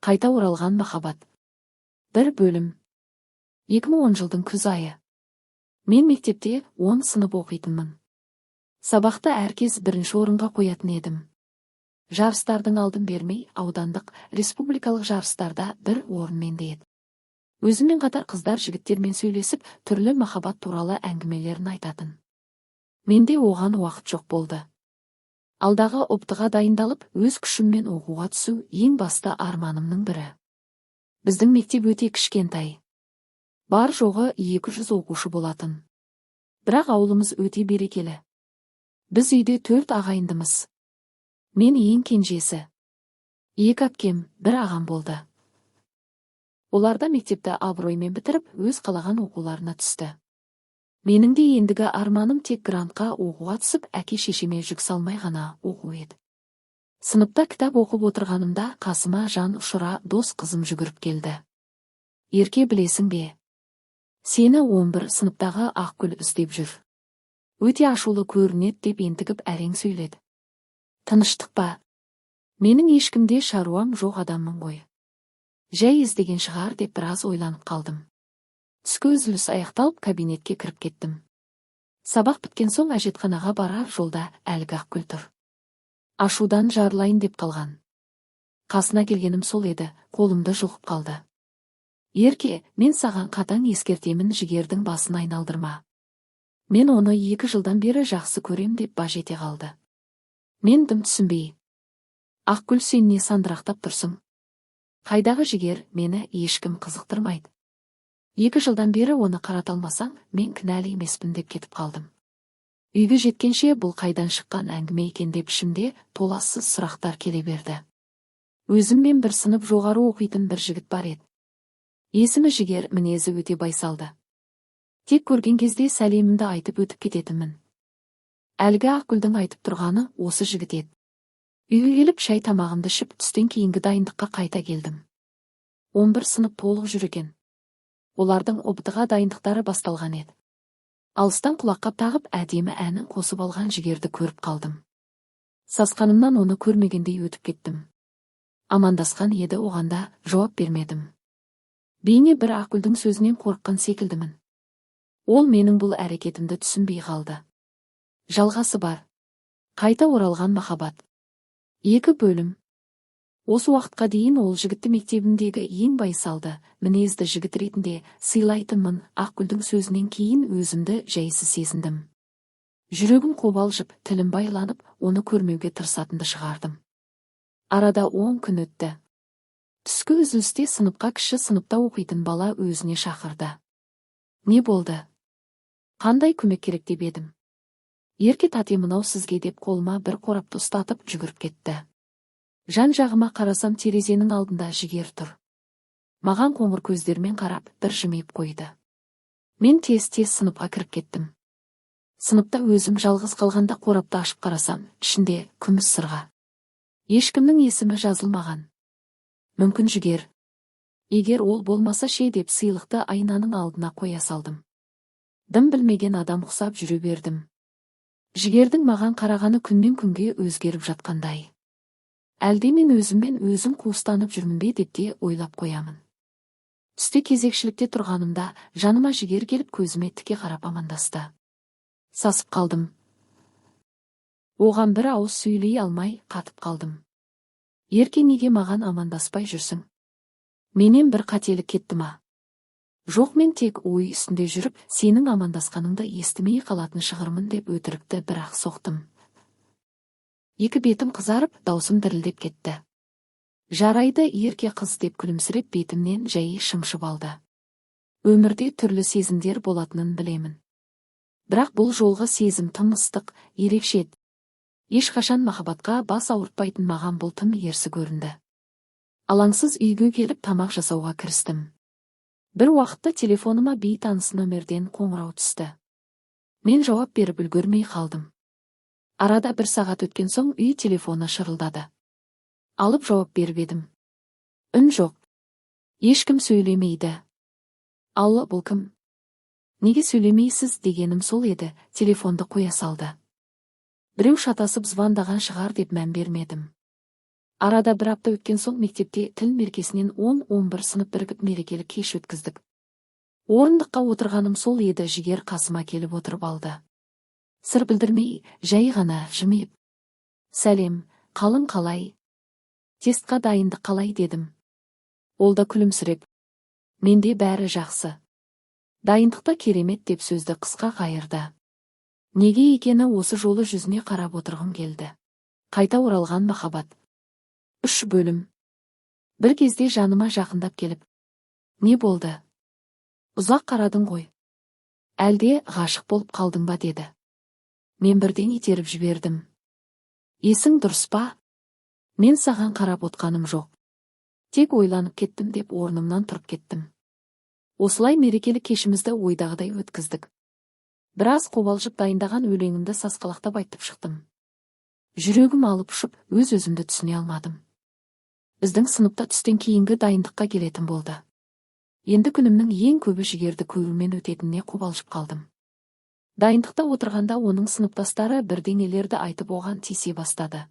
Қайта оралған махаббат. Бір бөлім. 2010 жылдың күз айы. Мен мектепте 10 сынып оқитынмын. Сабақта әркез бірінші орынға қоятын едім. Жарыстардың алдын бермей, аудандық, республикалық жарыстарда бір орынмен де еді. Өзіммен қатар қыздар жігіттермен сөйлесіп, түрлі махаббат туралы әңгімелерін айтатын. Менде оған уақыт жоқ болды. Алдағы ҰБТ-ға дайындалып, өз күшіммен оқуға түсу ең басты арманымның бірі. Біздің мектеп өте кішкентай. Бар жоғы 200 оқушы болатын. Бірақ ауылымыз өте берекелі. Біз үйде төрт ағайындымыз. Мен ең кенжесі. Екі әпкем, бір ағам болды. Олар да мектепті абыроймен бітіріп, өз қалаған оқуларына түсті. Менің де ендігі арманым тек грантқа оқуға түсіп, әке-шешеме жүк салмай ғана оқу еді. Сыныпта кітап оқып отырғанымда қасыма жан ұшыра дос қызым жүгіріп келді. «Ерке, білесің бе? Сені 11 сыныптағы Ақгүл іздеп жүр. Өте ашулы көрінеді», – деп ентігіп әрең сөйледі. «Тыныштық па? Менің ешкімде шаруам жоқ адаммын ғой. Жай іздеген шығар», – деп біраз ойланып қалдым. Түскі үзіліс аяқталып, кабинетке кіріп кеттім. Сабақ біткен соң әжетханаға барар жолда әлгі Ақгүл тұр. Ашудан жарылайын деп қалған. Қасына келгенім сол еді, қолымды жұлқып қалды. «Ерке, мен саған қатаң ескертемін, Жігердің басын айналдырма. Мен оны 2 жылдан бері жақсы көрем», – деп баж ете қалды. Мен дым түсінбей: «Ақгүл, сен не сандырақтап тұрсың? Қайдағы Жігер, мені ешкім қызықтырмайды. 2 жылдан бері оны қарата алмасаң, мен кінәлі емеспін», – деп кетіп қалдым. Үйге жеткенше бұл қайдан шыққан әңгіме екен деп ішімде толассыз сұрақтар келе берді. Өзіммен бір сынып жоғары оқитын бір жігіт бар еді. Есімі Жігер, мінезі өте байсалды. Тек көрген кезде сәлемімді айтып өтіп кететінмін. Әлгі Ақгүлдің айтып тұрғаны осы жігіт еді. Үйге келіп, шай тамағымды ішіп, түстен кейінгі дайындыққа қайта келдім. 11 сынып толық жүр екен. Олардың ҰБТ-ға дайындықтары басталған еді. Алыстан құлаққап тағып, әдемі әнін қосып алған Жігерді көріп қалдым. Сасқанымнан оны көрмегендей өтіп кеттім. Амандасқан еді, оған да жауап бермедім. Бейне бір Ақгүлдің сөзінен қорыққан секілдімін. Ол менің бұл әрекетімді түсінбей қалды. Жалғасы бар. Қайта оралған махаббат. Екі бөлім. Осы уақытқа дейін ол жігітті мектебімдегі ең байсалды, мінезді жігіт ретінде сыйлайтынмын. Ақгүлдің сөзінен кейін өзімді жайсыз сезіндім. Жүрегім қобалжып, тілім байланып, оны көрмеуге тырысатынды шығардым. Арада 10 күн өтті. Түскі үзілісте сыныпқа кіші сыныпта оқитын бала өзіне шақырды. «Не болды? Қандай көмек керек?» – деп едім. «Ерке тәте, мынау сізге», – деп қолыма бір қорапты ұстатып, жүгіріп кетті. Жан жағыма қарасам, терезенің алдында Жігер тұр. Маған қоңыр көздермен қарап, бір жымиып қойды. Мен тез-тез сыныпқа кіріп кеттім. Сыныпта өзім жалғыз қалғанда қорапты ашып қарасам, ішінде күміс сырға. Ешкімнің есімі жазылмаған. Мүмкін, Жігер. Егер ол болмаса ше деп сыйлықты айнаның алдына қоя салдым. Дым білмеген адам ұқсап жүре бердім. Жігердің маған қарағаны күннен күнге өзгеріп жатқандай. Әлде мен өзіммен өзім қуыстанып жүрмін бе деп те ойлап қоямын. Түсте кезекшілікте тұрғанымда жаныма Жігер келіп, көзіме тіке қарап амандасты. Сасып қалдым. Оған бір ауыз сөйлей алмай қатып қалдым. «Ерке, неге маған амандаспай жүрсің? Менен бір қателік кетті ма?» «Жоқ, мен тек ой үстінде жүріп, сенің амандасқаныңды естімей қалатын шығармын», – деп өтірікті бір-ақ соқтым. Екі бетім қызарып, даусым дірілдеп кетті. «Жарайды, ерке қыз», – деп күлімсіреп, бетімнен жай шымшып алды. Өмірде түрлі сезімдер болатынын білемін. Бірақ бұл жолғы сезім тым ыстық, ерекше еді. Ешқашан махаббатқа бас ауыртпайтын маған бұл тым ерсі көрінді. Алаңсыз үйге келіп, тамақ жасауға кірістім. Бір уақытта телефоныма бейтаныс нөмерден қоңырау түсті. Мен жауап беріп үлгермей қалдым. Арада бір сағат өткен соң үй телефоны шырылдады. Алып жауап беріп едім. Үн жоқ. Ешкім сөйлемейді. «Алло, бұл кім? Неге сөйлемейсіз?» – дегенім сол еді, телефонды қоя салды. Біреу шатасып звондаған шығар деп мән бермедім. Арада бір апта өткен соң мектепте тіл мерекесінен 10-11 сынып бірігіп мерекелік кеш өткіздік. Орындыққа отырғаным сол еді, Жігер қасыма келіп отырып алды. Сыр білдірмей, жай ғана жымиып. «Сәлем, қалың қалай? Тестқа дайындық қалай?» – дедім. Ол да күлімсіреп: «Менде бәрі жақсы. Дайындықта керемет», – деп сөзді қысқа қайырды. Неге екені осы жолы жүзіне қарап отырғым келді. Қайта оралған махаббат. 3 бөлім. Бір кезде жаныма жақындап келіп: «Не болды? Ұзақ қарадың ғой. Әлде ғашық болып қалдың ба?» – деді. Мен бірден итеріп жібердім. «Есің дұрыс па? Мен саған қарап отқаным жоқ. Тек ойланып кеттім», – деп орнымнан тұрып кеттім. Осылай мерекелік кешімізді ойдағыдай өткіздік. Біраз қобалжып дайындаған өлеңімді сасқалақтап айтып шықтым. Жүрегім алып ұшып, өз-өзімді түсіне алмадым. Біздің сыныпта түстен кейінгі дайындыққа келетін болды. Енді күнімнің ең көбі Жігерді көрумен өтетініне қобалжып қалдым. Дайындықта отырғанда оның сыныптастары бірдеңелерді айтып, оған тиісе бастады.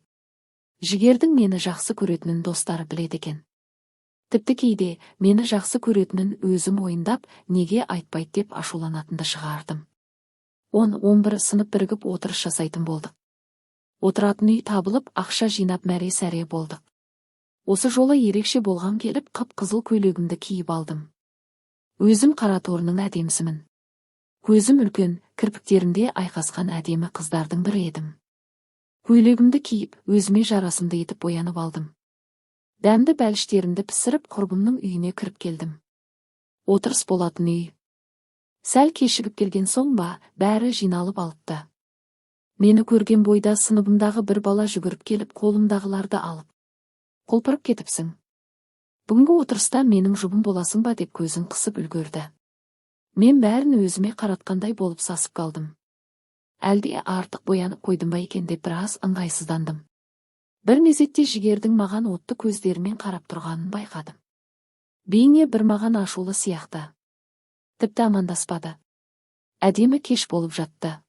Жігердің мені жақсы көретінін достары біледі екен. Тіпті кейде мені жақсы көретінін өзі мойындап, неге айтпайды деп ашуланатынды шығардым. 10-11 сынып бірігіп отырыс жасайтын болдық. Отыратын үй табылып, ақша жинап, мәре-сәре болдық. Осы жолы ерекше болғам келіп, қып-қызыл көйлегімді киіп алдым. Өзім қара торының әдемісімін. Көзім үлкен, кірпіктерімде айқасқан әдемі қыздардың бірі едім. Көйлегімді киіп, өзіме жарасымды етіп боянып алдым. Дәмді бәліштерімді пісіріп, құрбымның үйіне кіріп келдім. Отырыс болатын үй. Сәл кешігіп келген соң ба, бәрі жиналып алыпты. Мені көрген бойда сыныбымдағы бір бала жүгіріп келіп, қолымдағыларды алып: «Құлпырып кетіпсің. Бүгінгі отырыста менің жұбым боласың ба?» – деп көзін қысып үлгерді. Мен бәрін өзіме қаратқандай болып сасып қалдым. Әлде артық боянып қойдым ба екен деп біраз ыңғайсыздандым. Бір мезетте Жігердің маған отты көздерімен қарап тұрғанын байқадым. Бейне бір маған ашулы сияқты. Тіпті амандаспады. Әдемі кеш болып жатты.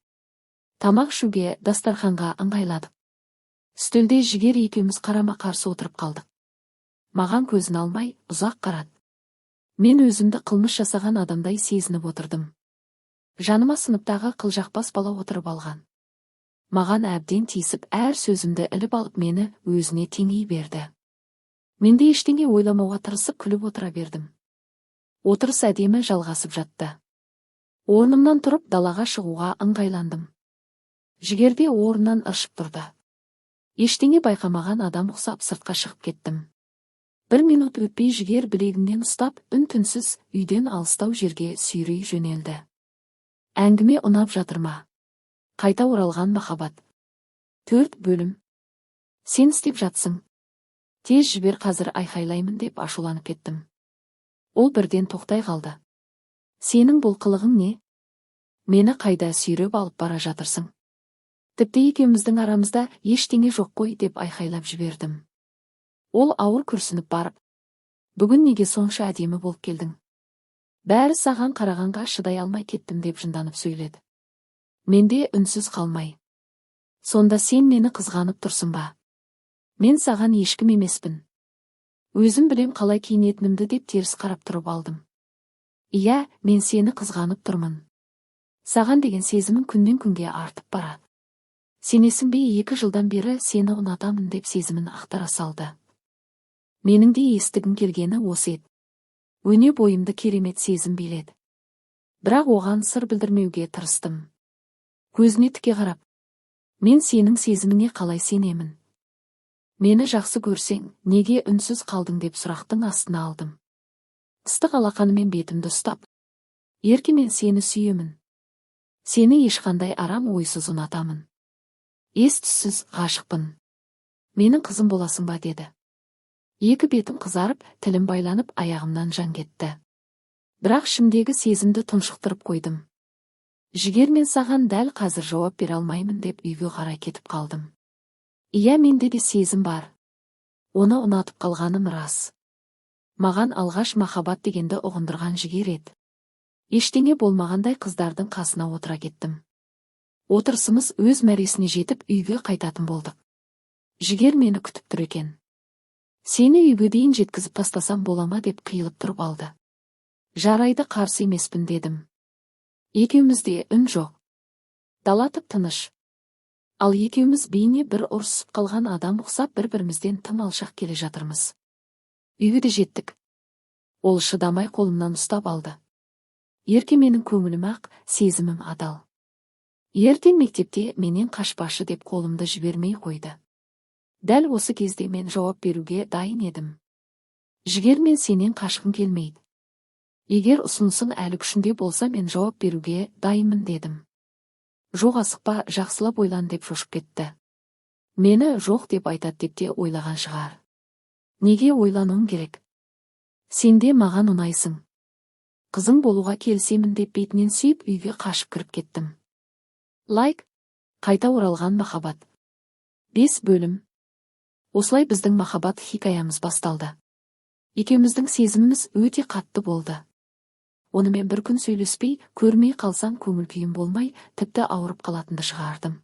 Тамақ ішуге дастарханға ыңғайладық. Үстелде Жігер екеуміз қарама-қарсы отырып қалдық. Маған көзін алмай, ұзақ қарады. Мен өзімді қылмыс жасаған адамдай сезініп отырдым. Жаныма сыныптағы қылжақбас бала отырып алған. Маған әбден тиісіп, әр сөзімді іліп алып, мені өзіне теңей берді. Мен де ештеңе ойламауға тырысып, күліп отыра бердім. Отырыс әдемі жалғасып жатты. Орнымнан тұрып, далаға шығуға ыңғайландым. Жігер де орнынан ыршып тұрды. Ештеңе байқамаған адам ұқсап сыртқа шығып кеттім. Бір минут өтпей Жігер білегімнен ұстап, үн-түнсіз үйден алыстау жерге сүйрей жөнелді. Әңгіме ұнап жатыр ма? Қайта оралған махаббат. 4 бөлім. «Сен істеп жатсың. Тез жібер, қазір айқайлаймын», – деп ашуланып кеттім. Ол бірден тоқтай қалды. «Сенің бұл қылығың не? Мені қайда сүйреп алып бара жатырсың? Тіпті екеуміздің арамызда ештеңе жоқ қой», – деп айқайлап жібердім. Ол ауыр күрсініп барып: «Бүгін неге сонша әдемі болып келдің? Бәрі саған қарағанға шыдай алмай кеттім», – деп жынданып сөйледі. Менде үнсіз қалмай: «Сонда сен мені қызғанып тұрсың ба? Мен саған ешкім емеспін. Өзім білем қалай киінетінімді», – деп теріс қарап тұрып алдым. «Иә, мен сені қызғанып тұрмын. Саған деген сезімім күннен күнге артып барады. Сенесің бе, 2 жылдан бері сені ұнатамын», – деп сезімін ақтара салды. Менің де естігім келгені осы еді. Өне бойымды керемет сезім биледі. Бірақ оған сыр білдірмеуге тырыстым. Көзіне тіке қарап: «Мен сенің сезіміңе қалай сенемін? Мені жақсы көрсең, неге үнсіз қалдың?» – деп сұрақтың астына алдым. Ыстық алақанымен бетімді ұстап: «Ерке, мен сені сүйемін. Сені ешқандай арам ойсыз ұнатамын. Ес түссіз ғашықпын. Менің қызым боласың ба?» – деді. Екі бетім қызарып, тілім байланып, аяғымнан жан кетті. Бірақ ішімдегі сезімді тұншықтырып қойдым. «Жігер, мен саған дәл қазір жауап бере алмаймын», – деп үйге қарай кетіп қалдым. Иә, менде де сезім бар. Оны ұнатып қалғаным рас. Маған алғаш махаббат дегенді ұғындырған Жігер еді. Ештеңе болмағандай қыздардың қасына отыра кеттім. Отырысымыз өз мәресіне жетіп, үйге қайтатын болдық. Жігер мені күтіп тұр екен. Сені үйге дейін жеткізіп тастасам бола ма деп қиылып тұрып алды. Жарайды, қарсы емеспін дедім. Екеумізде үн жоқ. Дала тып-тыныш. Ал екеуміз бейне бір ұрысып қалған адам ұқсап, бір-бірімізден тым алшақ келе жатырмыз. Үйге де жеттік. Ол шыдамай қолымнан ұстап алды. Ерке, менің көңілім ақ, сезімім адал. Ертең мектепте менен қашпашы деп қолымды жібермей қойды. Дәл осы кезде мен жауап беруге дайын едім. Жігер, мен сенен қашқым келмейді. Егер ұсынысың әлі күшінде болса, мен жауап беруге дайынмын дедім. Жоқ, асықпа, жақсылап ойлан деп шошып кетті. Мені жоқ деп айтады деп те ойлаған шығар. Неге ойлануым керек? Сен де маған ұнайсың. Қызың болуға келісемін деп бетінен сүйіп, үйге қашып кіріп кеттім. Лайк. Қайта оралған махаббат. 5 бөлім. Осылай біздің махаббат хикаямыз басталды. Екеуміздің сезіміміз өте қатты болды. Онымен бір күн сөйлеспей, көрмей қалсам, көңіл күйім болмай, тіпті ауырып қалатынды шығардым.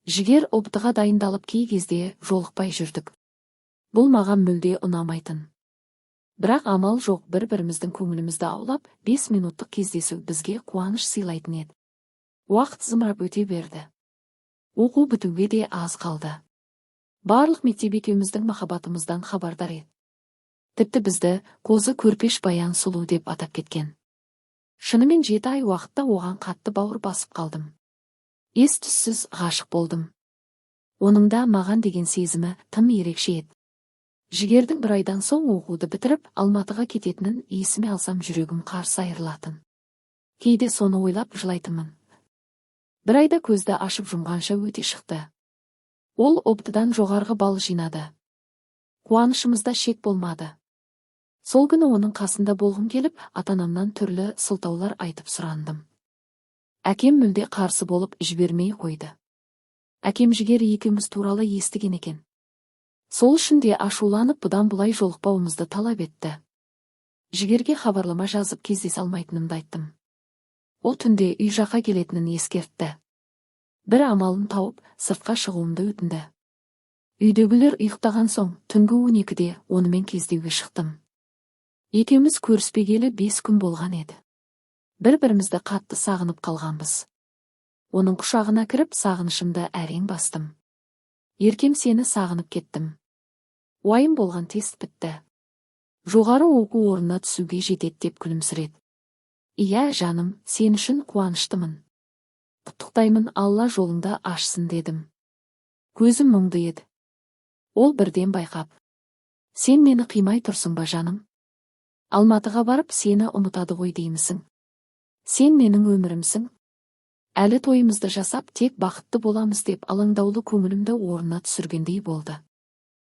Жігер ҰБТ-ға дайындалып, кей кезде жолықпай жүрдік. Бұл маған мүлде ұнамайтын. Бірақ амал жоқ, бір-біріміздің көңілімізді аулап, 5 минуттық кездесу бізге қуаныш сыйлайтын еді. Уақыт зымырап өте берді. Оқу бітуге де аз қалды. Барлық мектеп екеуміздің махаббатымыздан хабардар еді. Тіпті бізді Қозы Көрпеш, Баян сұлу деп атап кеткен. Шынымен, 7 ай уақытта оған қатты бауыр басып қалдым. Ес түссіз ғашық болдым. Оның да маған деген сезімі тым ерекше еді. Жігердің бір айдан соң оқуды бітіріп, Алматыға кететінін есіме алсам, жүрегім қарсы айырылатын. Кейде соны ойлап жылайтынмын. Бір айда көзді ашып жұмғанша өте шықты. Ол ҰБТ-дан жоғарғы балл жинады. Қуанышымызда шек болмады. Сол күні оның қасында болғым келіп, ата-анамнан түрлі сылтаулар айтып сұрандым. Әкем мүлде қарсы болып, жібермей қойды. Әкем Жігер екеуміз туралы естіген екен. Сол үшін де ашуланып, бұдан бұлай жолықпауымызды талап етті. Жігерге хабарлама жазып, кездесе алмайтынымды айттым. Ол түнде үй жаққа келетінін ескертті. Бір амалын тауып, сыртқа шығуымды өтінді. Үйдегілер ұйықтаған соң, түнгі 12-де онымен кездеуге шықтым. Екеуміз көріспегелі 5 күн болған еді. Бір-бірімізді қатты сағынып қалғанбыз. Оның құшағына кіріп, сағынышымды әрең бастым. Еркем, сені сағынып кеттім. Уайым болған тест бітті. Жоғары оқу орнына түсуге жетеді деп күлімсіреді. Иә, жаным, сен үшін қуаныштымын. Құттықтаймын, Алла жолыңды ашсын дедім. Көзім мұңды еді. Ол бірден байқап: «Сен мені қимай тұрсың ба, жаным? Алматыға барып сені ұмытады ғой деймісің? Сен менің өмірімсің. Әлі тойымызды жасап, тек бақытты боламыз» деп алаңдаулы көңілімді орнына түсіргендей болды.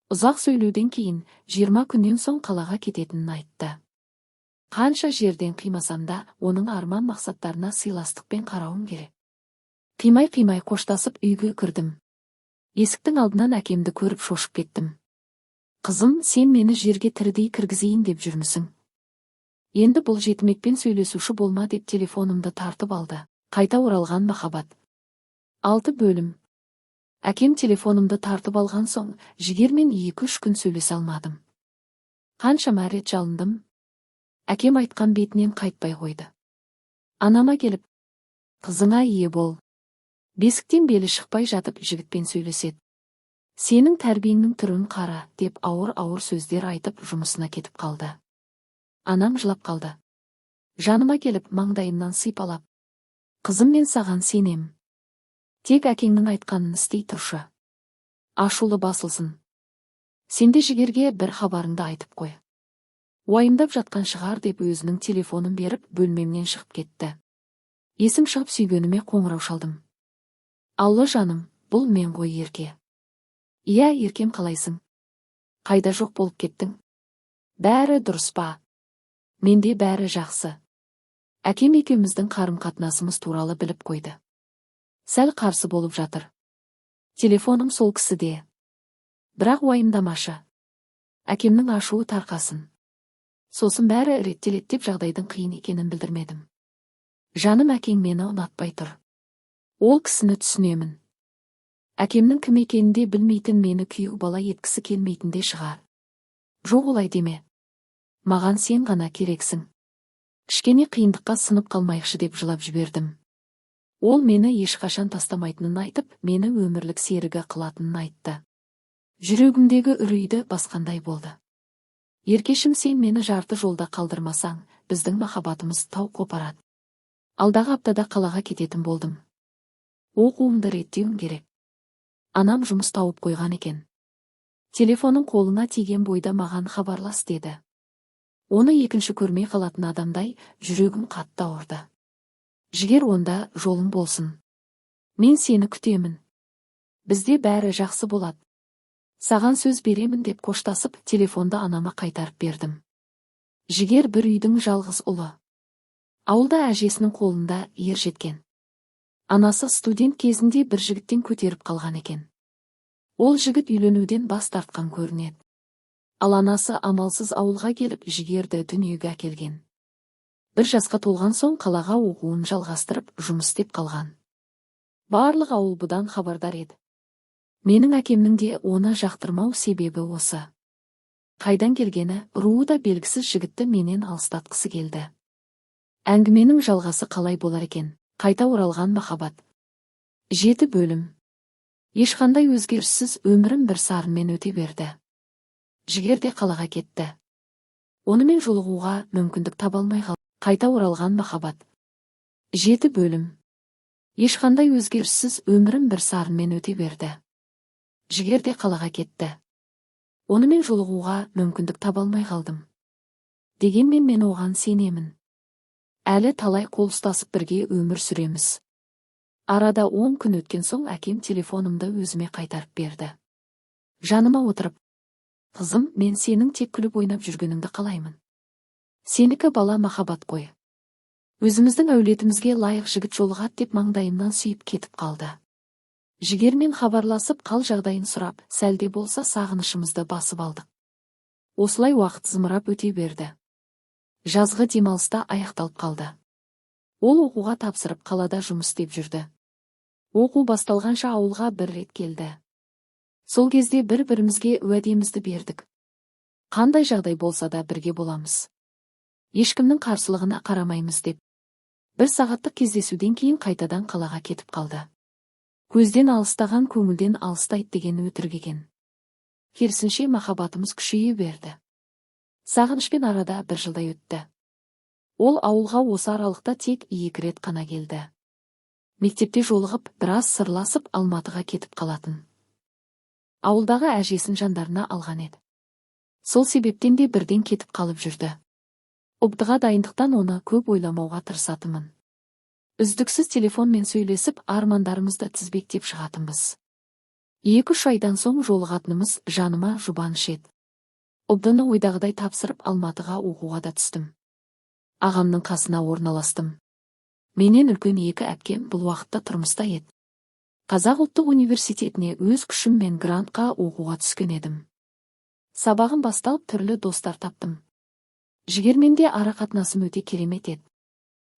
Ұзақ сөйлеуден кейін 20 күннен соң қалаға кететінін айтты. Қанша жерден қимасам да, оның арман мақсаттарына сыйластықпен қарауым керек. Қимай-қимай қоштасып, үйге кірдім. Есіктің алдынан әкемді көріп, шошып кеттім. Қызым, сен мені жерге тірідей кіргізейін деп жүрмісің? Енді бұл жетімекпен сөйлесуші болма деп телефонымды тартып алды. Қайта оралған махаббат. 6 бөлім. Әкем телефонымды тартып алған соң, Жігермен 2-3 күн сөйлесе алмадым. Қаншама рет жалындым. Әкем айтқан бетінен қайтпай қойды. Анама келіп: «Қызыңа ие бол. Бесіктен белі шықпай жатып жігітпен сөйлеседі. Сенің тәрбиеңнің түрін қара» деп ауыр-ауыр сөздер айтып, жұмысына кетіп қалды. Анам жылап қалды. Жаныма келіп, маңдайымнан сипалап: «Қызым, мен саған сенем. Тек әкеңнің айтқанын істей тұршы. Ашулы басылсын. Сен де Жігерге бір хабарыңды айтып қой. Уайымдап жатқан шығар» деп, өзінің телефонын беріп, бөлмемнен шығып кетті. Есім шығып, сүйгеніме қоңырау шалдым. Алло, жаным, бұл мен ғой, Ерке. Иә, еркем, қалайсың? Қайда жоқ болып кеттің? Бәрі дұрыс па? Менде бәрі жақсы. Әкем екеуміздің қарым-қатынасымыз туралы біліп қойды. Сәл қарсы болып жатыр. Телефоным сол кісіде. Бірақ уайымдамашы. Әкемнің ашуы тарқасын. Сосын бәрі реттеледі деп, жағдайдың қиын екенін білдірмедім. Жаным, әкең мені ұнатпай тұр. Ол кісіні түсінемін. Әкемнің кім екенін де білмейтін мені күйеу бала еткісі келмейтін де шығар. Жоқ, олай деме. Маған сен ғана керексің. Кішкене қиындыққа сынып қалмайықшы деп жылап жібердім. Ол мені ешқашан тастамайтынын айтып, мені өмірлік серігі қылатынын айтты. Жүрегімдегі үрейді басқандай болды. Еркешім, сен мені жарты жолда қалдырмасаң, біздің махаббатымыз тау қопарады. Алдағы аптада қалаға кететін болдым. Оқуымды реттеуім керек. Анам жұмыс тауып қойған екен. Телефоның қолына тиген бойда маған хабарлас деді. Оны екінші көрмей қалатын адамдай жүрегім қатты ауырды. Жігер, онда жолың болсын. Мен сені күтемін. Бізде бәрі жақсы болады. Саған сөз беремін деп қоштасып, телефонды анама қайтарып бердім. Жігер бір үйдің жалғыз ұлы. Ауылда әжесінің қолында ер жеткен. Анасы студент кезінде бір жігіттен көтеріп қалған екен. Ол жігіт үйленуден бас тартқан көрінеді. Ал анасы амалсыз ауылға келіп, Жігерді дүниеге әкелген. 1 жасқа толған соң қалаға оқуын жалғастырып, жұмыс істеп қалған. Барлық ауыл бұдан хабардар еді. Менің әкемнің де оны жақтырмау себебі осы. Қайдан келгені, руы да белгісіз жігітті менен алыстатқысы келді. Әңгіменің жалғасы қалай болар екен? Қайта оралған махаббат. 7 бөлім. Ешқандай өзгеріссіз өмірім бір сарынмен өте берді. Жігер де қалаға кетті. Онымен жолығуға мүмкіндік таба алмай қалдым. Қайта оралған махаббат. 7 бөлім. Ешқандай өзгеріссіз өмірім бір сарынмен өте берді. Жігер де қалаға кетті. Онымен жолығуға мүмкіндік таба алмай қалдым. Дегенмен мен оған сенемін. Әлі талай қол ұстасып бірге өмір сүреміз. Арада 10 күн өткен соң әкем телефонымды өзіме қайтарып берді. Жаныма отырып, қызым, мен сенің тек күліп ойнап жүргеніңді қалаймын. Сенікі бала махаббат қой. Өзіміздің әулетімізге лайық жігіт жолығады деп маңдайымнан сүйіп кетіп қалды. Жігермен хабарласып, қал жағдайын сұрап, сәлде болса сағынышымызды басып алдық. Осылай уақыт зымырап өте берді. Жазғы демалыста аяқталып қалды. Ол оқуға тапсырып, қалада жұмыс істеп жүрді. Оқу басталғанша ауылға бір рет келді. Сол кезде бір-бірімізге уәдемізді бердік. Қандай жағдай болса да бірге боламыз. Ешкімнің қарсылығына қарамаймыз деп. 1 сағаттық кездесуден кейін қайтадан қалаға кетіп қалды. Көзден алыстаған көңілден алыстайды деген өтірік екен. Керісінше махаббатымыз күшейе берді. Сағынышпен арада 1 жылдай өтті. Ол ауылға осы аралықта тек 2 рет қана келді. Мектепте жолығып, біраз сырласып, Алматыға кетіп қалатын. Ауылдағы әжесін жандарына алған еді. Сол себептен де бірден кетіп қалып жүрді. ҰБТ-ға дайындықтан оны көп ойламауға тырысатынмын. Үздіксіз телефонмен сөйлесіп, армандарымызды тізбектеп шығатынбыз. 2-3 айдан соң жолығатынымыз жаныма жұбаныш еді. ҰБТ-ны ойдағыдай тапсырып, Алматыға оқуға да түстім. Ағамның қасына орналастым. Менен үлкен 2 әпкем бұл уақытта тұрмыста еді. Қазақ ұлттық университетіне өз күшіммен грантқа оқуға түскен едім. Сабағым басталып, түрлі достар таптым. Жігермен де ара қатынасым өте керемет еді.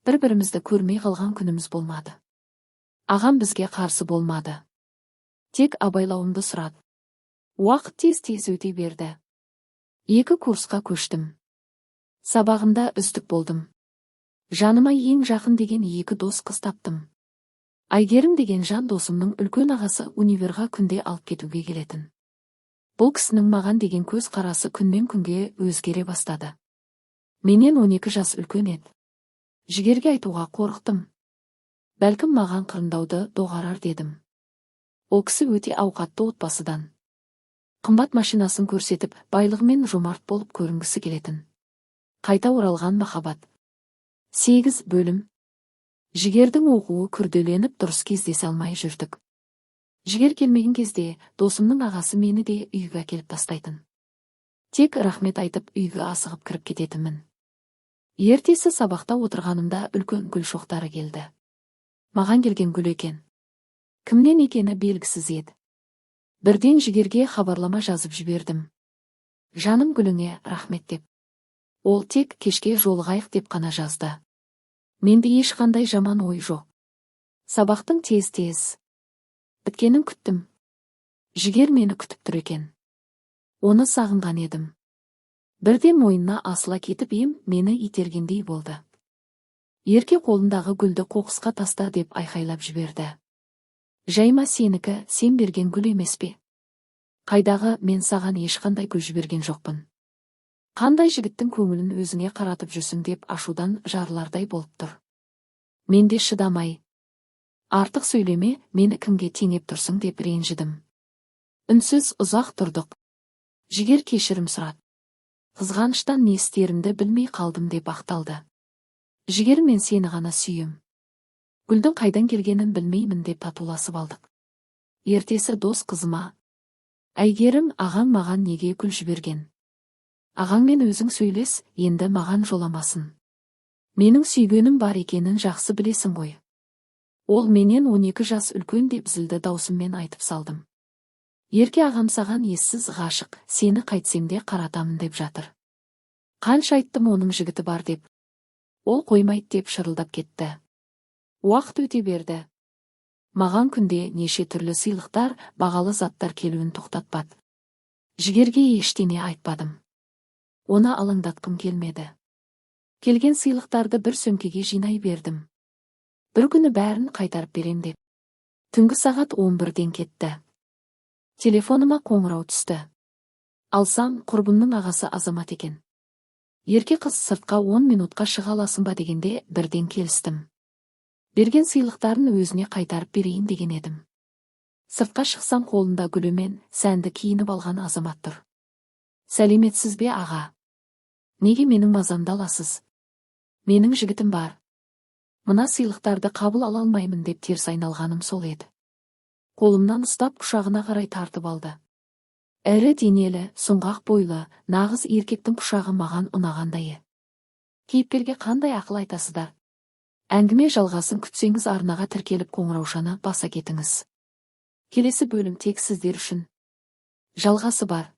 Бір-бірімізді көрмей қалған күніміз болмады. Ағам бізге қарсы болмады. Тек абайлауымды сұрады. Уақыт тез-тез өте берді. 2 курсқа көштім. Сабағымда үздік болдым. Жаныма ең жақын деген 2 дос қыз таптым. Айгерім деген жан досымның үлкен ағасы универға күнде алып кетуге келетін. Бұл кісінің маған деген көз қарасы күннен күнге өзгере бастады. Менен 12 жас үлкен еді. Жігерге айтуға қорықтым. Бәлкім маған қырындауды доғарар дедім. Ол кісі өте ауқатты отбасыдан. Қымбат машинасын көрсетіп, байлығымен жомарт болып көрінгісі келетін. Қайта оралған махаббат. 8 бөлім. Жігердің оқуы күрделеніп, дұрыс кездесе алмай жүрдік. Жігер келмеген кезде досымның ағасы мені де үйге әкеліп тастайтын. Тек рахмет айтып, үйге асығып кіріп кететінмін. Ертесі сабақта отырғанымда үлкен гүл шоқтары келді. Маған келген гүл екен. Кімнен екені белгісіз еді. Бірден Жігерге хабарлама жазып жібердім. Жаным, гүліңе рахмет деп. Ол тек кешке жолығайық деп қана жазды. Менде ешқандай жаман ой жоқ. Сабақтың тез-тез біткенін күттім. Жігер мені күтіп тұр екен. Оны сағынған едім. Бірден мойнына асыла кетіп ем, мені итергендей болды. Ерке қолындағы гүлді қоқысқа таста деп айқайлап жіберді. Жайма сенікі, сен берген гүл емес пе? Қайдағы, мен саған ешқандай гүл жіберген жоқпын. Қандай жігіттің көңілін өзіңе қаратып жүрсің деп ашудан жарылардай болып тұр. Мен де шыдамай, артық сөйлеме, мені кімге теңеп тұрсың деп ренжідім. Үнсіз ұзақ тұрдық. Жігер кешірім сұрады. Қызғаныштан не істерімді білмей қалдым деп ақталды. Жігер, мен сені ғана сүйем. Гүлдің қайдан келгенін білмеймін деп татуласып алдық. Ертесі дос қызыма: «Әйгерім, ағаң маған неге гүл жіберген? Ағаңмен өзің сөйлес, енді маған жоламасын. Менің сүйгенім бар екенін жақсы білесің ғой. Ол менен 12 жас үлкен», – деп зілді даусыммен айтып салдым. Ерке ағам саған ессіз ғашық, сені қайтсем де қаратамын деп жатыр. Қанша айттым оның жігіті бар деп. Ол қоймайды деп шырылдап кетті. Уақыт өте берді. Маған күнде неше түрлі сыйлықтар, бағалы заттар келуін тоқтатпады. Жігерге ештеңе айтпадым. Оны алаңдатқым келмеді. Келген сыйлықтарды бір сөмкеге жинай бердім. Бір күні бәрін қайтарып берем деп. Түнгі сағат 11-ден кетті. Телефоныма қоңырау түсті. Алсам, құрбымның ағасы Азамат екен. Ерке қыз сыртқа 10 минутқа шыға аласың ба дегенде бірден келістім. Берген сыйлықтарын өзіне қайтарып берейін деген едім. Сыртқа шықсам, қолында гүлімен сәнді киініп алған Азамат тұр. Сәлеметсіз бе, аға? Неге менің мазамды аласыз? Менің жігітім бар. Мына сыйлықтарды қабыл ала алмаймын деп теріс айналғаным сол еді. Қолымнан ұстап, құшағына қарай тартып алды. Ірі денелі, сұңғақ бойлы, нағыз еркектің құшағы маған ұнағандай. Кейіпкерге қандай ақыл айтасыздар? Әңгіме жалғасын күтсеңіз, арнаға тіркеліп, қоңыраушаны баса кетіңіз. Келесі бөлім тек сіздер үшін. Жалғасы бар.